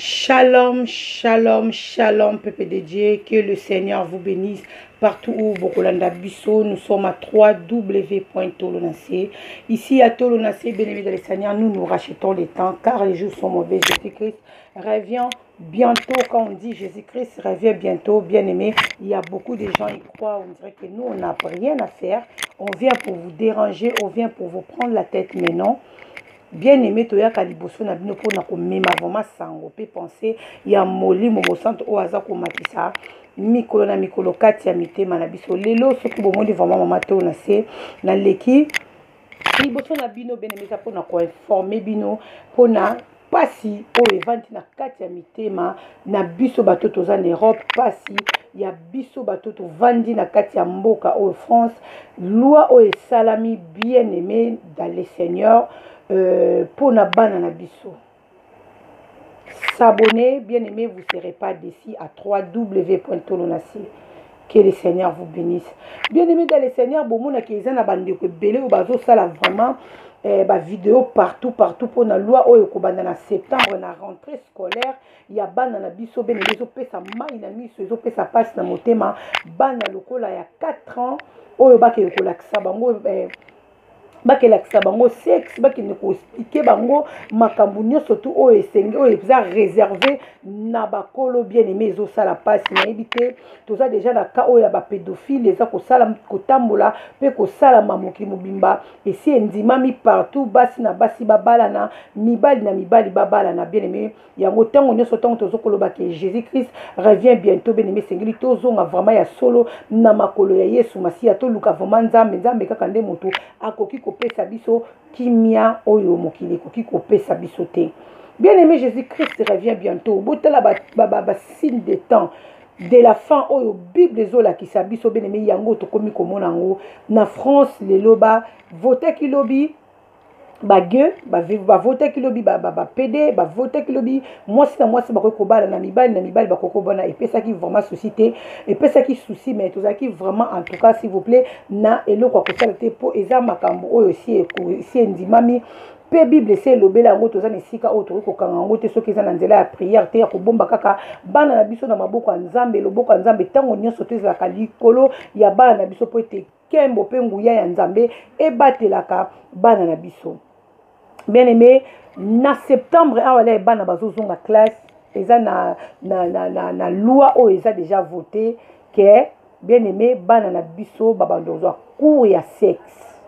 Shalom, shalom, shalom, peuple de Dieu. Que le Seigneur vous bénisse partout où bokolanda biso. Nous sommes à 3w.tolonase. Ici à Tolonase, bien-aimés dans le Seigneur, nous nous rachetons les temps car les jours sont mauvais. Jésus-Christ revient bientôt. Quand on dit Jésus-Christ revient bientôt, bien-aimé, il y a beaucoup de gens qui croient, on dirait que nous, on n'a rien à faire. On vient pour vous déranger, on vient pour vous prendre la tête, mais non. Bien aimé, toyaka liboso na bino mpona komema vraiment sango mpe pensée ya Molimo Mosantu oyo aza komatisa mikolo na mikolo kati ya mitema na biso. Lelo soki bomoni vraiment mama to na se naleki liboso na bino, bien aimé, eza mpona koinforme bino mpona pasi oyo evandi na kati ya mitema na biso bato toza na Europe, pasi ya biso bato tovandi na kati ya mboka oyo France, loi oyo esalami, bien aimé dans le Seigneur, mpona bana na biso. S'abonner, bien aimé, vous serez pas déçus à 3w.tolonasi. Que le Seigneur vous bénisse. Bien aimé dans le Seigneur, bomonaki eza na bandeko ebele oyo bazosala vraiment bavideo partout partout mpona loi oyo ekobanda na septembre na rentrée scolaire ya bana na biso. Bien aimé, ezopesa mai na miso, ezopesa mpasi na motema. Bana lokola ya 4 ans oyo bakende kolakisa bango bakelakisa bango sexe, bakende koexpliquer bango makambo nyonso tu oyo esenge, oyo eza réservé na bakolo. Bien aimé, ezosala mpasi. Nayebi te, toza déjà na cas oyo ya bapédophile eza kosala, kotambola mpe kosalama mokili mobimba. Esi endimami partout, basi na basi babalana, mibali na mibali babalana. Bien aimé, yango ntango nyonso, ntango tozokoloba ke Jésus Christ revient bientôt, bien aimé, esengeli tozonga vraiment ya solo na makolo ya Yesu Masiya. Toluka vraiment Nzambe. Nzambe kaka nde moto akoki kopesa biso kimia oyo mokili ekoki kopesa biso te. Bien aimé, Jésus Christ revient bientôt. Botala basigne de temps de la fin oyo Bible ezolakisa biso. Bien aimé, yango tokomi komona yango na France lelo. Bavotaki lobi bagay, bavotaki lobi bapédé, bavotaki lobi mwasi na mwasi bakoki kobala, na mibali na mibali bakoki kobala. Epesaki vraiment souci te, epesaki souci, mais tozalaki vraiment, en tout cas, s'il vous plaît, na eloko ya kosala te, mpo eza makambo oyo esi endimami mpe Bible esi elobela yango. Toza na esika oyo tokoki kokanga yango te soki eza na nzela ya prière te, ya kobomba kaka bana na biso na maboko ya Nzambe. Loboko ya Nzambe ntango nyonso to ezalaka likolo ya bana na biso, mpo ete nkembo mpe nguya ya Nzambe ebatelaka bana na biso. Bien aimé, na septembre awa la bana bazozonga classe, eza na loi oyo eza déjà voté ke, bien aimé, bana na biso babanda kozwa cours ya sexe.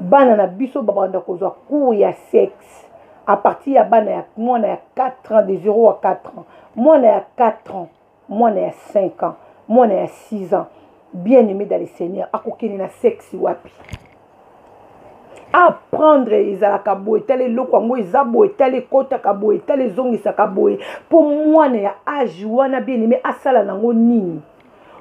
Bana na biso babanda kozwa cours ya sexe à partir ya bana ya mwana ya 4 ans, de 0 à 4 ans, mwana ya 4 ans, mwana ya 5 ans, mwana ya 6 ans. Bien aimé dans le Seigneur, akokende na sexe wapi? Apprendre ezalaka boye, tala eloko yango eza boye, tala ekɔtaka boye, tala ezongisaka boye. Mpo mwana ya age wana, bien aimé, asala nango nini?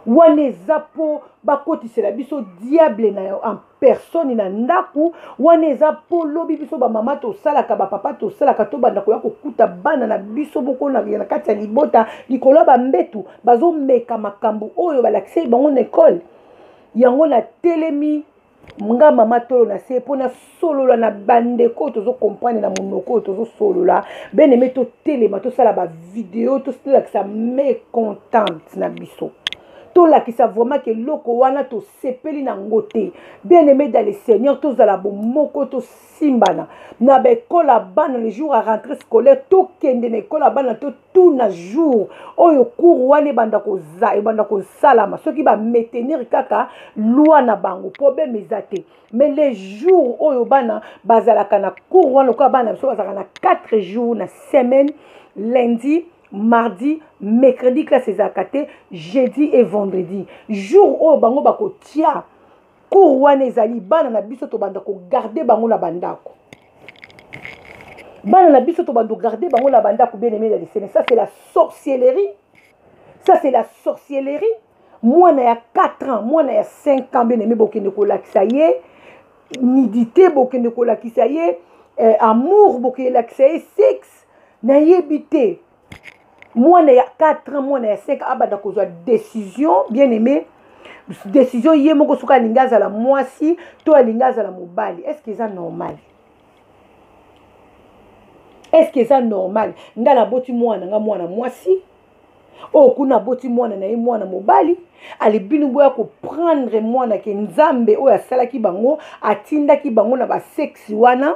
Wana eza mpo bakotisela biso diable na en personne na ndako. Wana eza mpo lobi biso bamama tosalaka, bapapa tosalaka, tobanda koya kokuta bana na biso moko na kati ya libota, likolo ya bambetu, bazomeka makambo oyo balakisaki bango na ekole. Yango natelemi nga mama tolo na se mpo nasolola na bandeko oyo tozocomprendre na monoko oyo tozosolola. Bien-aimé, totelema, tosala bavideo, tolakisa mécontente na biso, tolakisa vraiment ke eloko wana tosepeli nango te. Bien aimé dans le Seigneur, tozala bomoko, tosimbana na baekole ya bana. Le jour ya rentrée scolaire, tokende na ekole ya bana, totuna jour oyo cours wana ebanda koza, ebanda kosalama. Soki bamaintenir kaka loi na bango, problème eza te. Mais les jours oyo bana bazalaka na cours wana, lokola bana biso bazalaka na 4 jours na semaine, lundi, mardi, mercredi classe ezalaka te, jeudi et vendredi, jour oyo bango bakotia cours wana, ezali bana na biso tobanda kogarder bango na bandako. Bana na biso tobanda kogarder bango na bandako. Bien aimé ya lisene, ça c'est la sorcellerie, ça c'est la sorcellerie. Mwana ya 4 ans, mwana ya 5 ans, bien aimé, bokende kolakisa ye nudité, bokende kolakisa ye amour, bokende kolakisa ye sexe, nayebi te. Mwana ya 4 ans, mwana ya 5 ans abanda kozwa décision, bien aimé, décision ye moko soki alingi azala mwasi to alingi azala mobali. Est ce que eza normal? Est ce que eza normal? Ngai naboti mwana nga mwana mwasi, oyo kuna aboti mwana na ye mwana mobali. Ale bino boya koprendre mwana ke Nzambe oyo asalaki bango, atindaki bango na basexe wana,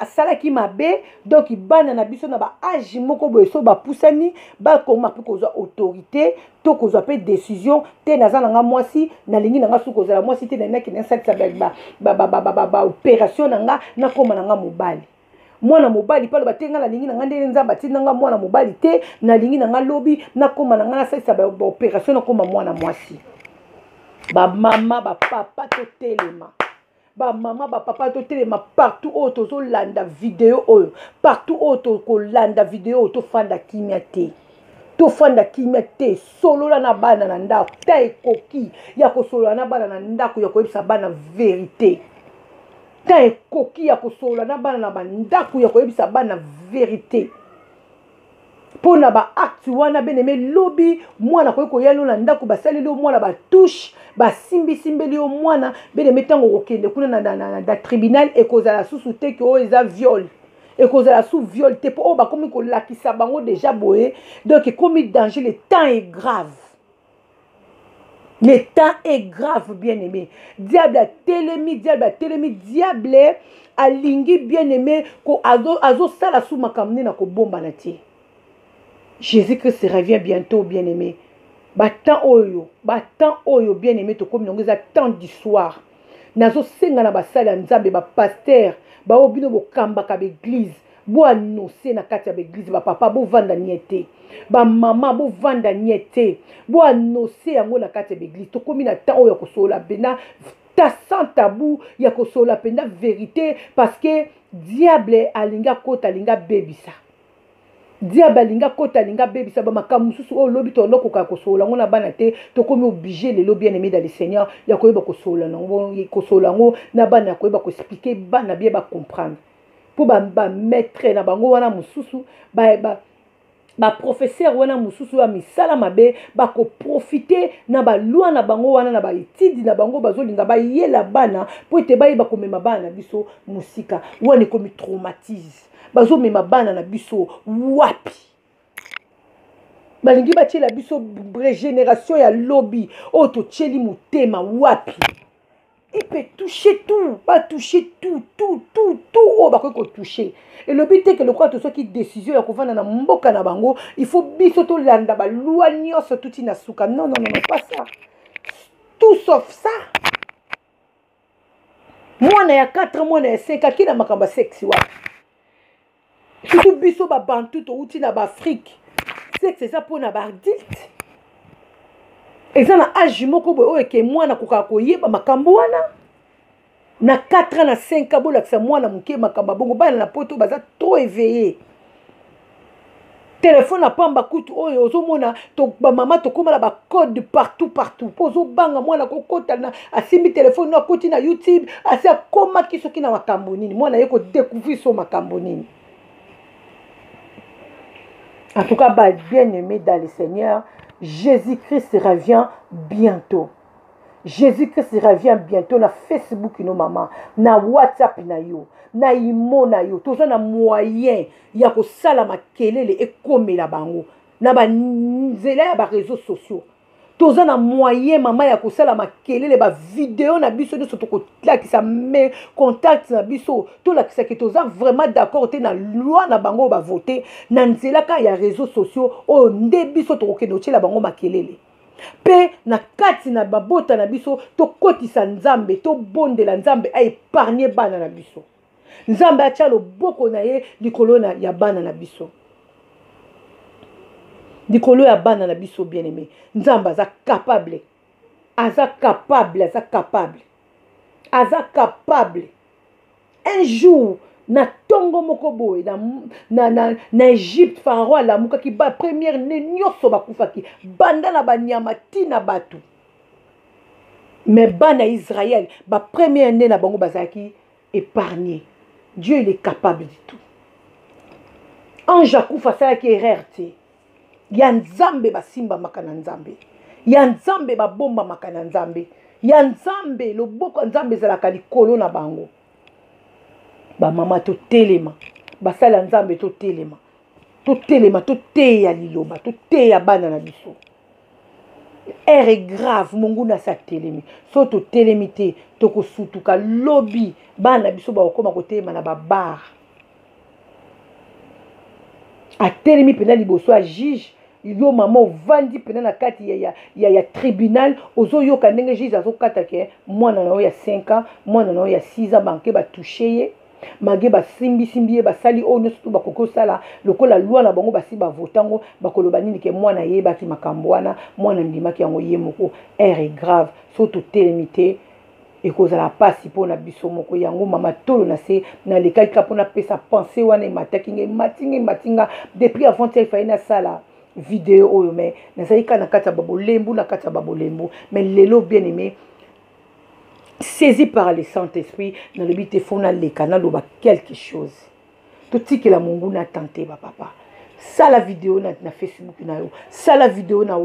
asalaki mabe. Donc bana na biso na baage moko boye, so bapusani, bakoma mpe kozwa autorité to kozwa mpe décision te. Naza na nga mwasi, nalingi na nga soki kozala mwasi te, nalinaki nasalisa baopération na nga, nakóma na nga mobali. Mwana mobali mpe aloba te: "Nga nalingi na nga ndenge Nzambe atinda nga mwana mobali te, nalingi na nga lobi nakóma na nga nasalisa baopération, nakóma mwana mwasi." Bamama, bapapa, totelema. Bamama, bapapa, totelema. Partout oyo tozolanda video oyo, partout oyo tokolanda video oyo, tofanda kimia te, tofanda kimia te. Solola na bana na ndako. Ta ekoki ya kosolola na bana na ndako, ya koyebisa bana vérité. Ta ekoki ya kosolola na bana na bandako, ya koyebisa bana vérité mpo na baacte wana. Bien-aimé, lobi mwana akoki koya lo na ndako, basaleli yo mwana, batouche, basimbisimbeli yo mwana. Bien-aimé, ntango okokende kuna na tribunal, ekozala susu te ke oyo eza viol, ekozala su viol te, mpo oyo bakomi kolakisa bango déjà boye. Donc ekomi danger. Le temps est grave, le temps est grave, bien aimé. Diable atelemi, diable atelemi, diable alingi, bien aimé, azosala su makambo nde na kobombana te. Jésus Christ revient bientôt, bien aimé. Batemps oyo, batemps oyo, bien aimé, tokomi nango eza temps du soir. Nazosenga na basali ya Nzambe, bapasteur baoyo bino bokambaka baeglise, boannonce na kati ya baeglise. Bapapa, bovanda nie te. Bamama, bovanda nie te. Boannonce yango na kati ya baeglise. Tokómi na temps oyo ya kosolola mpenza ta sans tabou, ya kosolola mpenza vérité, parce que diable alingi akota, alingi abebisa. Diable alingi akota, alingi abebisa bamakambo mosusu oyo lobi tonokoka kosolola yango na bana te. Tokomi obligé lelo, bien aimé dans le Seigneur, ya koyeba kosolola yango na bana, ya koyeba koexpliquer bana bien, bacomprendre, mpo bamaître na bango wana mosusu, baprofesseur wana mosusu ya misala mabe, bakoprofite na baloi na bango wana, na baétude na bango bazolinga bayela bana, mpo ete bayeba komema bana na biso mosika. Wana ekomi traumatise. Bazomema bana na biso wapi? Balingi batiela biso régénération ya lobi oyo totieli motema wapi? Il peut toucher tout, batouche tout, tout, tout, tout oyo bakoki kotouche. Elobi te ke lokola tozwaki décision ya kovanda na mboka na bango, il faut biso tolanda baloi nyonso tuti na suka. Non, non, non, non, pas ça, tout sauf ça. Mwana ya 4, mwana ya 5 aki na makambo ya sexe wapi? Surtout biso babantu, touti na baafrike, sexe eza mpona baadulte. Eza na age moko boye oyo eke mwana akokaka koyeba makambo wana na 4 ans, na 5 ans. Bolakisa mwana moke makambo bongo. Bana na poto baza trop éveillé. Telefone ya pamba kutu oyo ozomona, bamama tokóma na bacode partout, partout, mpo ozobanga mwana kokota na asimbi telefone no, akoti na YouTube, asi akomaki soki na makambo nini, mwana ye kodécouvrir so makambo nini. En tout cas, bah, bien aimé dans le Seigneur, Jésus-Christ revient bientôt. Jésus-Christ revient bientôt. Na Facebook no mama, na WhatsApp na yo, na imo na yo, toza na moyen ya kosala makelele ekomela bango na banzela ya baréseaux sociaux. Toza na moyen, mama, ya kosala makelele. Bavideo na biso nyonso tokolakisa, me contact na biso tolakisaki toza vraiment d'accord te na loi na bango oyo bavote na nzela kaka ya réseaux sociaux oyo. Nde biso tokokende kotiela bango makelele. Mpe na kati na babota na biso, tokotisa Nzambe, tobondela Nzambe aépargne bana na biso. Nzambe atya loboko na ye likolo na ya bana na biso, likolo ya bana na biso. Bien aimé, Nzambe aza capable, aza capable, aza capable, aza capable. Un jour, na ntongo moko boye na Egypte, Pharaon alamukaki, ba première né nyonso bakufaki, banda na banyama ntina bato. Mais bana Israel, bapremière né na bango bazalaki épargné. Dieu, il est capable de tout. Ange akufa asalaki erreur te. Ya Nzambe basimbamaka na Nzambe, ya Nzambe babombamaka na Nzambe, ya Nzambe loboko ya Nzambe ezalaka likolo na bango. Bamama, totelema. Basali ya Nzambe, totelema, totelema, toteya liloba, toteya bana na biso. Heure est grave, monguna asi atelemi. So totelemi te, tokosutuka lobi. Bana na biso bakokoma kotelema na babar. Atelemi mpenza liboso ya juge. Yo mama ovandi mpenza na kati ya tribunal, ozoyoka ndenge juge azokata ke mwana na yo ya 5 ans, mwana na yo ya 6 ans, banke batouche ye, mage basimbisimbi ye, basali oyo nyonso to bakoki kosala lokola loi na bango basi bavotango. Bakoloba nini? Ke mwana ayebaki makambo wana, mwana andimaki yango ye moko. Heure est grave, so totelemi te, ekozala mpasi mpona biso moko. Yango mama tolo na se nalekaki kaka mpona pesa pensée wana. Emataki nga, emati nga, emati nga depuis avant-hier. Efai nasala video oyo, mais nazali kaka na kati ya babolembu, na kati ya babolembu. Mais lelo, bien aimé, saisi par le Saint-Esprit, nalobi te, fo naleka naloba quelque chose. Totikela monguna tante. Bapapa, sala video na Facebook na yo, sala video na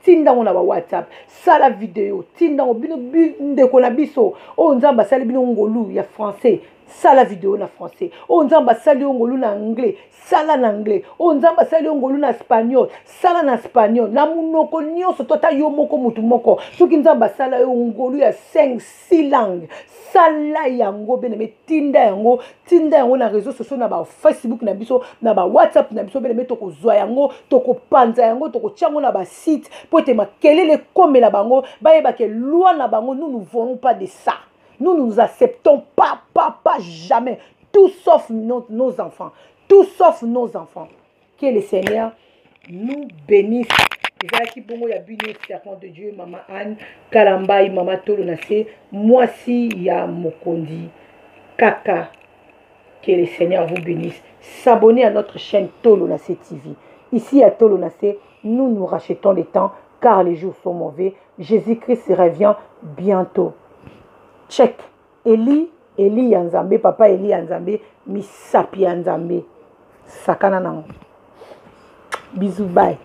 tindango na baWhatsApp, sala video, tindango. Bino ndeko na biso oyo Nzambe asali bino ngolu ya français, sala video na français. Oyo Nzambe asali yo ngolu na anglais, sala na anglais. Oyo Nzambe asali yo ngolu na espagnol, sala na espagnol. Na monoko nyonso to ata yo moko motu moko, soki Nzambe asala yo ngolu ya 5, 6 langue, sala yango. Bien-aimé, tinda yango, tinda yango na réseau sociaux, na baFacebook na biso, na baWhatsApp na biso. Bien-aimé, tokozwa yango, tokopanza yango, tokotia yango na basite mpo ete makelele ekomela bango, bayeba ke loi na bango, nous nous voulons pas de ça, nous nous acceptons pas, pas, pas jamais, tout sauf nos enfants, tout sauf nos enfants. Que le Seigneur nous bénisse. Ezalaki bongo ya bino servant de Dieu, mama Anne Kalambai, mama tolo na se, mwasi ya mokonzi kaka. Que le Seigneur vous bénisse. S'abonner à notre chaîne Tolo na se TV. Ici à Tolo na se, nous nous rachetons le temps, car les jours sont mauvais. Jésus-Christ revient bientôt. Check Eli, Eli ya Nzambe, papa Eli ya Nzambe, misapi ya Nzambe, sakana nango. Bisous, bye.